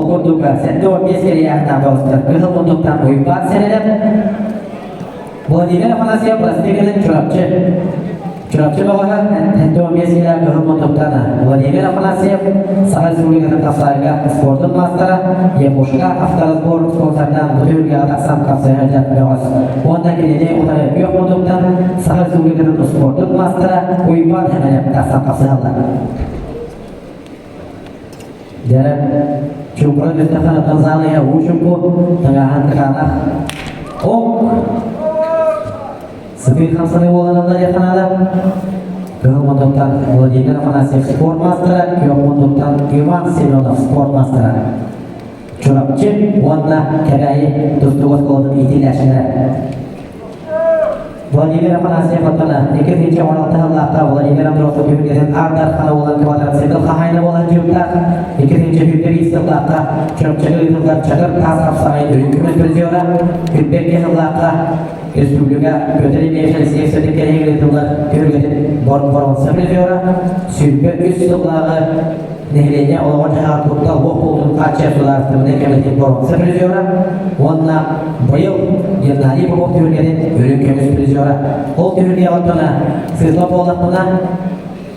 Ол курдук 75 кэлиэхтээх бөҕөстөр Кыһыл муннуктан Уйбаан Сэрэнэп, Владимир Афанасьев Простыгинын Чурапчы. Чурапчы бөҕөһө 75 килэ Кыһыл муннуктан Владимир Афанасьев Саха Республикатын хапсаайга спордун маастара, Якушка авторазбор спонсордаан бу түһүлгэҕэ тахсан хапсайа сылдьар бөҕөс. Уонна кинини утары күөх муннуктан Саха Республикатын спордун маастара Уйбаан Хэмэнэп тахсан хапсыһаллар. Дьэ, чуҥкура түстэххэ зал иһэ уу чуҥку, тыҥааһын кытаанах. Ок! Сытыы хамсаныы буолан ылла диэххэ наада. Кыһыл мундуктан Владимир Афанасьев спорт маастара, күөх мундуктан Иван Семенов спорт маастара. Чурапчы уонна Кэбээйи тустуук оскуолатын иитиллээччилэрэ. Владимир Афанасьев оттон 2016 сыллаахха Владимир Андросов түһүлгэтин Аар Дархана буолан квадроцикл хаһаайына буолан дьыктаах 2021 сыллаахха Чурапчыга ыытыллар Чакыр таас хапсаҕай үрүҥ көмүс призера 22 сыллаахха республика Петр Ильич Алексеев сэтин ыытыллар түһүлгэтин боруонса призера 23 сыллааҕы нэһилиэнньэ олоҕор-дьаһаҕар куттал суох буолуутун хааччыйар судаарыстыбаннай кэмитиэт боруонса призера уонна быйыл Геннадий Попов түһүлгэтин үрүҥ көмүс призера. Ол түһүлгэҕэ оттон сыыппа буоллахпына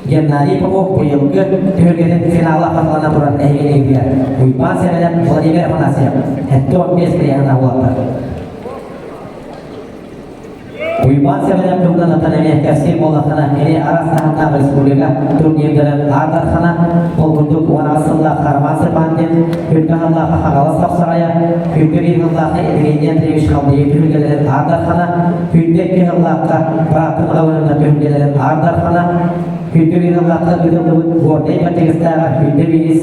Геннадий Попов быйылгы түһүлгэтин финала хатылана турар эһигини Уйбаан Сэмэнэп Владимир Афанасьев 75 приятна уолаттар. Уйбаан Сэмэнэп туһунан аттан эмиэ кэпсиир буоллаххына, кини араас таһымнаах республика турнирдарын Аар Дархана, ол курдук 18 сыллаах Роман Степанкин, үрдүк сыллаах Хаҥалас Хапсаҕайа, үрдүк биир сыллаах Евгений Андреевич Халдеев түһүлгэлэрин Аар Дархана, үрдүк икки сыллаахха Баатын Ҕабырына түһүлгэлэрин Аар Дархана, үрдүк биир сыллаахха ыытыллыбыт Горнай Баччыгыстааҕа үрдүк биирис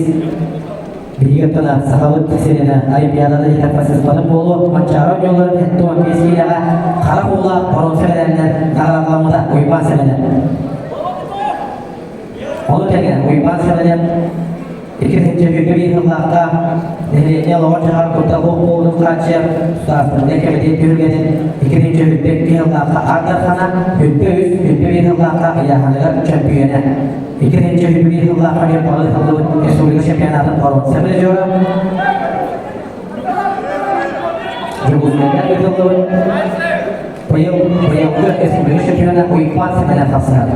Биһиги оттон Сахабыт сиринэ Олимпиаданы итэппэсиспатын буолуо, Манчаары оонньууларын 75 киилэҕэ хара уулаах боруонса мэтээлинэн наҕараадаламмыта Уйбаан Сэмэнэп. Ону тэҥэ Уйбаан Сэмэнэп 2021 сыллаахха нэһилиэнньэ олоҕор-дьаһаҕар куттал суох буолуутун хааччыйар судаарыстыбаннай кэмитиэт түһүлгэтин 2022 сыллаахха Аар Дархана, 23, 21 сыллаахха ыйааһыныгар чөмпүйүөнэ. 2021 сыллаахха Ньурбаҕа ыытыллыбыт республика чемпионатын боруонса призера, Дьокуускайга ыытыллыбыт быйыл быйылгы республика чемпиона Уйбаан Сэмэнэп хапсыһар.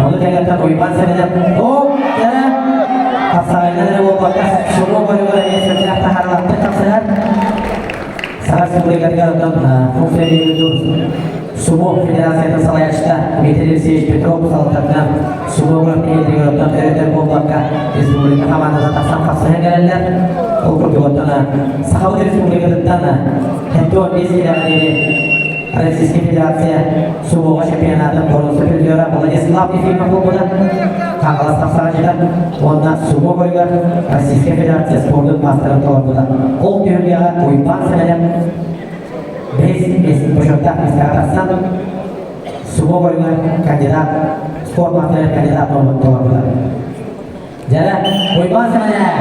Ону тэҥэттэн Уйбаан Сэмэнэп о хапсаҕайынан эрэ буолбакка сумо көрүҥэр эмиэ сөптөөх таһаарылаахтык хапсыһар. Саха Республикатыгар оттон функция Сумо Федерациятын салайааччыта Дмитрий Алексеевич Петров салалтатынан сумо күрэхтэһиитигэр оттон өрөтөр буолбакка республика хамаандата тахсан хапсыһан кэлэллэр. Ол курдук оттон Сахабыт Республикатыттан 75 килэҕэ диэри Российская Федерация сумоҕа чемпионатын боруонса призера Владислав Ефимов буолбута. Хаҥалас тахсааччыта уонна сумо көрүгэр Российская Федерация спордун маастарын толорбута. Ол түһүлгэҕэ Уйбаан Сэмэнэп Бэһис бочуоттаах миэстэҕэ тахсан сумо көрүҥэр кандидат спорт маастарыгар кандидат толорбута. Дьэ, Уйбаан Сэмэнэп!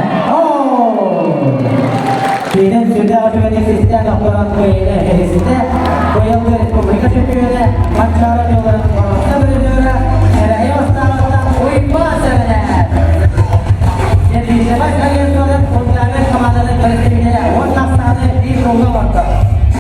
Киинэн сүрдээх үчүгэйдик систээн охторон кыайыыны ситистэ. Быйылгы республика чемпионата